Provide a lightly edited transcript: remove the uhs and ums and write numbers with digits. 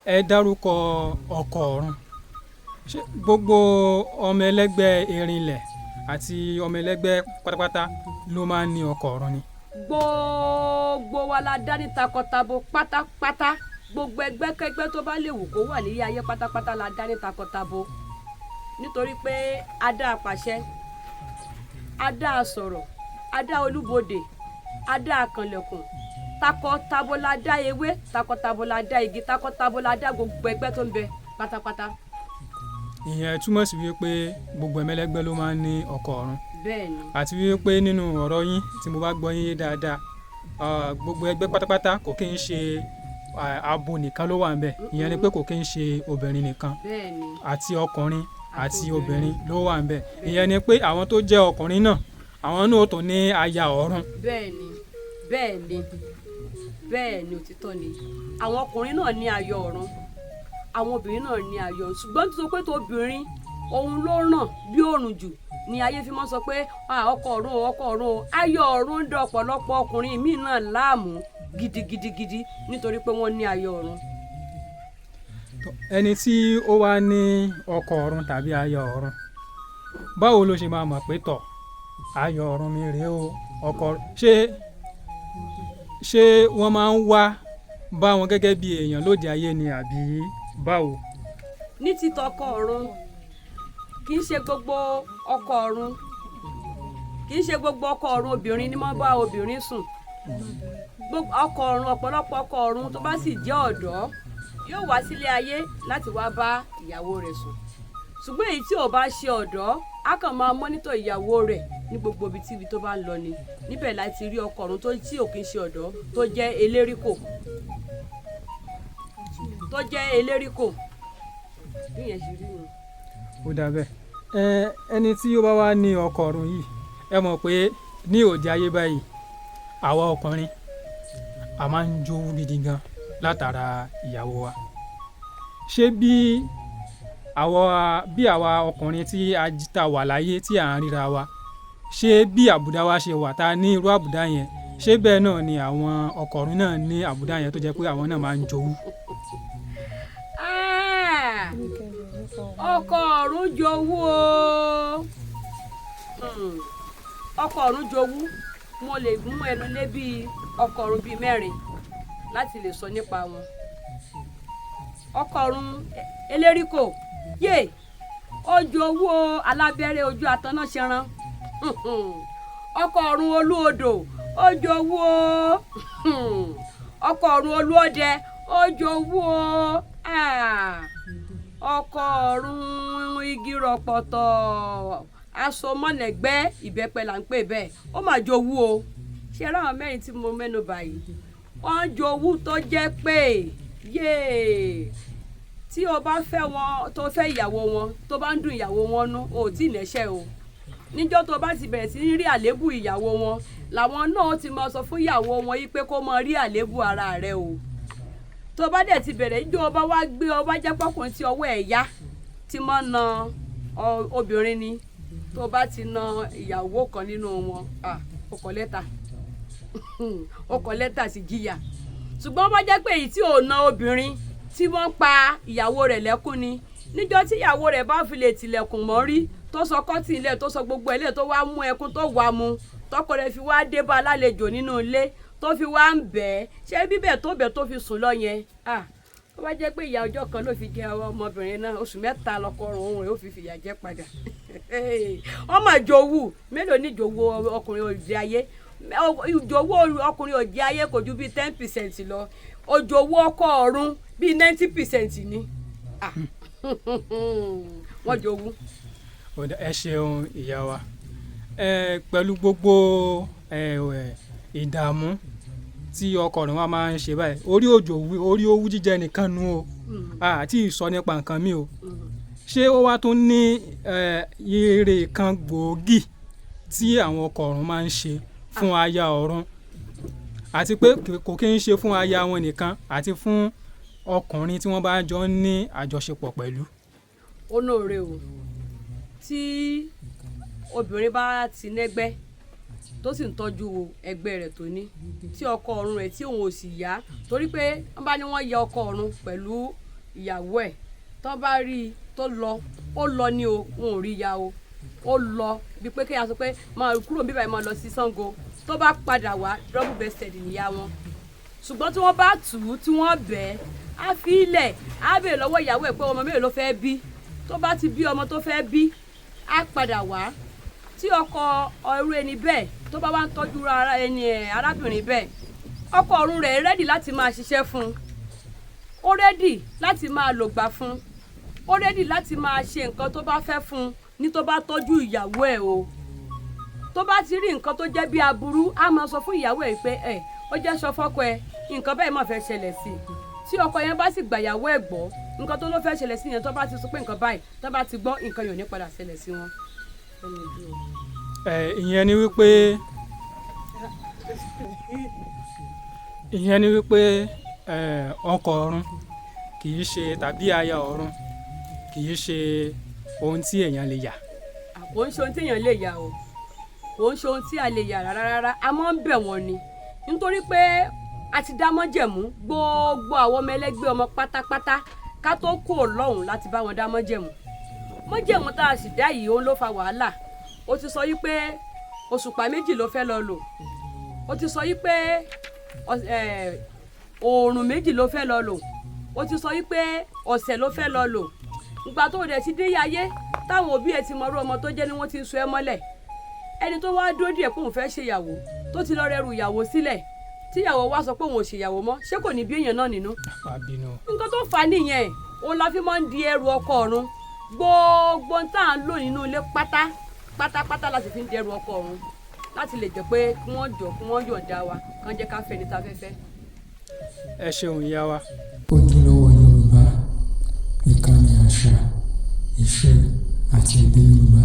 Ẹ dárúkọ ọkọ ọ̀run. Ṣé gbogbo ọmọ ẹlẹ́gbẹ́ erinlẹ̀ àti ọmọ ẹlẹ́gbẹ́ pátápátá ló máa ń ní ọkọ ọ̀run ni? Gbogbo wa la dá ní takọtabo pátápátá. Gbogbo ẹgbẹ́kẹ́gbẹ́ tó bá lè wù kó wà nílé ayé pátápátá la dá ní takọtabo, nítorí pé a dá apàṣẹ, a dá a sọ̀rọ̀, a dá olúbodè, a dá akànlẹ̀kùn. Takọtabo la dá ewé, takọtabo la dá igi, takọtabo la dá gbogbo ẹgbẹ́ tó ń bẹ pátápátá. Ìyẹn túmọ̀ sí wípé gbogbo ọmọ ẹlẹ́gbẹ́ ló máa ń ní ọkọ ọ̀run. Bẹ́ẹ̀ ni. Àti wípé nínú ọ̀rọ̀ yín, tí mo bá gbọ́ yín yé dáadáa, gbogbo ẹgbẹ́ pátápátá, kò kí ń ṣe abo nìkan ló wà ńbẹ̀. Ìyẹn ni pé kò kí ń ṣe obìnrin nìkan. Bẹ́ẹ̀ ni. Àti ọkùnrin àti àti obìnrin ló wà ńbẹ̀. Ìyẹn ni pé àwọn tó jẹ́ ọkùnrin náà, àwọn náà ó tún ní aya ọ̀run. Bẹ́ẹ̀ ni, bẹ́ẹ̀ ni, bẹ́ẹ̀ ni, òtítọ́ ni. Àwọn ọkùnrin náà ní aya ọ̀run, àwọn obìnrin náà ní aya ọ̀run, ṣùgbọ́n tó pé tó obìnrin òun ló ràn bí òrùn jù ni ayé fi mọ́ sọ pé, "Ah, ọkọ ọ̀run o, ọkọ ọ̀run o." Aya ọ̀run ń dán ọ̀pọ̀lọpọ̀ ọkùnrin míì náà láàmú gidigidigidi nítorí pé wọ́n ní aya ọ̀run. Ẹni tí ó wá ní ọkọ ọ̀run tàbí aya ọ̀run, báwo ló ṣe máa mọ̀ pé tọ̀, aya ọ̀run mi rèé o, ọkọ? Ṣé wọ́n máa ń wá bá wọn gẹ́gẹ́ bí èèyàn lóde ayé ni, àbí báwo? Ní ti tọkọ ọ̀run, kì í ṣe gbogbo ọkọ ọ̀run, kì í ṣe gbogbo ọkọ ọ̀run obìnrin ni wọ́n bá obìnrin sùn. Gbogbo ọkọ ọ̀run, ọ̀pọ̀lọpọ̀ ọkọ ọ̀run tó bá sì jẹ́ ọ̀dọ́ yóò wá sílé ayé láti wá bá ìyàwó rẹ̀ sùn, ṣùgbọ́n èyí tí ò bá ṣe ọ̀dọ́ á kàn máa monitor ìyàwó rẹ̀ ní gbogbo ibi tí ibi tó bá ń lọ ni. Níbẹ̀ láti rí ọkọ ọ̀run tó tí ò kí ń ṣe ọ̀dọ́ tó jẹ́ eléríkò, tó jẹ́ eléríkò. Bí yẹn ṣe rí nu. Ó dà bẹ́ẹ̀. Ẹ ẹni tí ó bá wá ní ọkọ ọ̀run yìí, ẹ mọ̀ pé ní òde ayé báyìí, àwa ọkùnrin a máa ń jowú gidi gan látara ìyàwó wa. Ṣé bí àwa ọkùnrin tí a ta wà láyé tí à ń ríra wa, ṣé bí àbùdá wa ṣe wà tá a ní irú àbùdá yẹn, ṣé bẹ́ẹ̀ náà ni àwọn ọkọ ọ̀run náà ní àbùdá yẹn tó jẹ́ pé àwọn náà máa ń jowú? Ah! Ọkọ ọ̀run jowú o. Ọkọ ọ̀run jowú. Mo lè mú ẹnu lé bíi ọkọ ọ̀run bíi mẹ́rin láti lè sọ nípa wọn. Ọkọ ọ̀run eléríkò yé, ó jowú o, alábẹ́rẹ́ ojú ataná ṣẹran. Ọkọ ọ̀run olú odò, ó jowú o. Ọkọ ọ̀run olú ọdẹ, ó jowú o. Ah! Ọkọ ọ̀run igi rọ̀pọ̀tọ̀ asomọ́lẹ̀gbẹ́ ìbẹ́pẹ là ń pè bẹ́ẹ̀, ó mà jowú o. Ṣé ẹ ráwọn mẹ́rin tí mo mẹ́nu bà yìí, wọ́n jowú tó jẹ́ pé yéè, tí o bá fẹ́ wọn, tó fẹ́ ìyàwó wọn, tó bá ń dùn ìyàwó wọn nú, o ò tí ì lẹ́sẹ̀ o. Níjọ́ tó bá ti bẹ̀rẹ̀ sí ní rí àléébù ìyàwó wọn, làwọn náà ti máa sọ fún ìyàwó wọn yìí pé kó máa rí àléébù ara rẹ o. Tó bá dẹ̀ ti bẹ̀rẹ̀, níjọ́ ọba wá gbé ọba jẹ́ pọ́kùnrin tí ọwọ́ ẹ̀ yá tí máa na obìnrin ni, tó bá ti na ìyàwó kan nínú wọn, ó kọ lẹ́tà, ó kọ lẹ́tà sí jìyà. Ṣùgbọ́n bá jẹ́ pé èyí tí ò na obìnrin, tí wọ́n pa ìyàwó rẹ̀ lẹ́kún ni, níjọ́ tí ìyàwó rẹ̀ bá fi lè tilẹ̀kùn mọ́rí, tó sọ kọ́tì ilẹ̀, tó sọ gbogbo ẹ̀ lẹ̀, tó wá mú ẹkún, tó wá mu, tọkọ rẹ̀ fi wá dé bá alálejò nínú ilé, tó fi wá ń bẹ̀ ẹ́, ṣé bíbẹ̀ tó bẹ̀ tó fi sùn lọ yẹn, tó bá jẹ́ pé ìyá ọjọ́ kan ló fi jẹ ọmọbìnrin náà, oṣù 3 lọkọ ọrùn òun rẹ̀ ó fi fìyà jẹ padà. Wọ́n mà jowú. Mélòó ní jowú ọkùnrin òde ayé? Ìjowú ọkùnrin òde ayé kò ju bíi 10% lọ. Òjòwú ọkọ ọ̀run bíi 90% ni. Wọ́n jowú. Ẹ ṣeun, ìyá wa. Ẹ pẹ̀lú gbogbo ìdààmú tí ọkọ ọ̀run wa máa ń ṣe báyìí, orí òjò, orí owú jíjẹ nìkan nu o, àti ìsọ nípa nǹkan mi o, ṣé ó wá tún ní ire kan gbòógì tí àwọn ọkọ ọ̀run máa ń ṣe fún aya ọ̀run, àti pé kò kí ń ṣe fún aya wọn nìkan, àti fún ọkùnrin tí wọ́n bá jọ ń ní àjọṣepọ̀ pẹ̀lú? Ó nóore o. Tí obìnrin bá ti nẹ́gbẹ́ tó sì ń tọ́jú ẹgbẹ́ rẹ̀ tó ní, tí ọkọ ọ̀run rẹ̀ tí òun ò sì yá, torí pé wọ́n bá ní wọ́n ya ọkọ ọ̀run pẹ̀lú ìyàwó ẹ̀. Tó bá rí i tó lọ, ó lọ ní o, wọn ò rí ya o. Ó lọ bí pé kéèyàn sọ pé máa kúrò níbí báyìí, máa lọ sí Ṣàngó, tó bá padà wá, double breasted níyà wọn. Ṣùgbọ́n tí wọ́n bá tù ú, tí wọ́n bẹ̀ ẹ́, á fi ilẹ̀, á bèèrè lọ́wọ́ ìyàwó ẹ̀ pé ọmọ mélòó ló fẹ́ bí. Tó bá ti bí ọmọ tó fẹ́ bí, á padà wá. Tí ọkọ ọrú ẹni bẹ́ẹ̀ tó bá wá ń tọ́jú ara ẹni ẹ̀, arábìnrin bẹ́ẹ̀, ọkọ ọ̀run rẹ̀ ready láti máa ṣiṣẹ́ fún un, ó ready láti máa lògbà fún un, ó ready láti máa ṣe nǹkan tó bá fẹ́ fún un ní tó bá tọ́jú ìyàwó ẹ̀ o. Tó bá ti rí nǹkan tó jẹ́ bí aburú, á máa sọ fún ìyàwó ẹ̀ pé ẹ̀ ó jẹ́ sọ fọ́kọ ẹ̀, nǹkan bẹ́ẹ̀ máa fẹ́ ṣẹlẹ̀ sí i. Tí ọkọ yẹn bá sì gbà ìyàwó ẹ̀ gbọ́, nǹkan tó ló fẹ́ ṣẹlẹ̀ sí yẹn, tó bá ti sọ pé nǹkan báyìí, tó bá ti gbọ́, nǹkan yóò ní padà ṣẹlẹ̀ sí wọn. Ẹ ìyẹn ni wípé ọkọ ọ̀run kì í ṣe tàbí aya ọ̀run kì í ṣe ohun tí èèyàn lè yà. Kò ń ṣe ohun tí èèyàn lè yà o, kò ń ṣe ohun tí a lè yà rárá rárá. A máa ń bẹ̀ wọ́n ni, nítorí pé a ti dá mọ́jẹ̀mú gbogbo àwọn ọmọ ẹlẹ́gbẹ́ ọmọ pátápátá ká tó kú lọ́hùn láti bá wọn dá mọ́jẹ̀mú. Mọ́jẹ̀mú tá a sì dá yìí, òun ló fa wàhálà. Ó ti sọ yí pé òṣùpá 2 ló fẹ́ lọ lò, ó ti sọ yí pé oòrùn 2 ló fẹ́ lọ lò, ó ti sọ yí pé ọ̀sẹ̀ ló fẹ́ lọ lò. Ìgbà tó dẹ̀ ti dé ayé, táwọn òbí ẹ̀ ti mọrú ọmọ tó jẹ́ ni wọ́n ti ń so ẹ́ mọ́lẹ̀. Ẹni tó wá dúró díẹ̀ pé òun fẹ́ ṣèyàwó, tó ti lọ rẹrù ìyàwó sílẹ̀, tíyàwó wá sọ pé òun ò ṣèyàwó mọ́, ṣé kò ní bí èèyàn náà nínú? Àbínú. Nǹkan tó fà á nìyẹn. Òun la fi máa ń di ẹrù ọkọ ọ̀run. Gbogbo tá à ń lò nínú ilé pátá pátápátá la sì fi ń di ẹrù ọkọ ọ̀run, láti lè jẹ́ pé kí wọ́n jọ, kí wọ́n yọ̀ǹda wa, kán jẹ́ ká fẹ́ ní ta fẹ́fẹ́. Ẹ ṣeun, ìyá wa. Ojúlówó Yorùbá, ìkànnì àṣà, ìṣe àti èdè Yorùbá.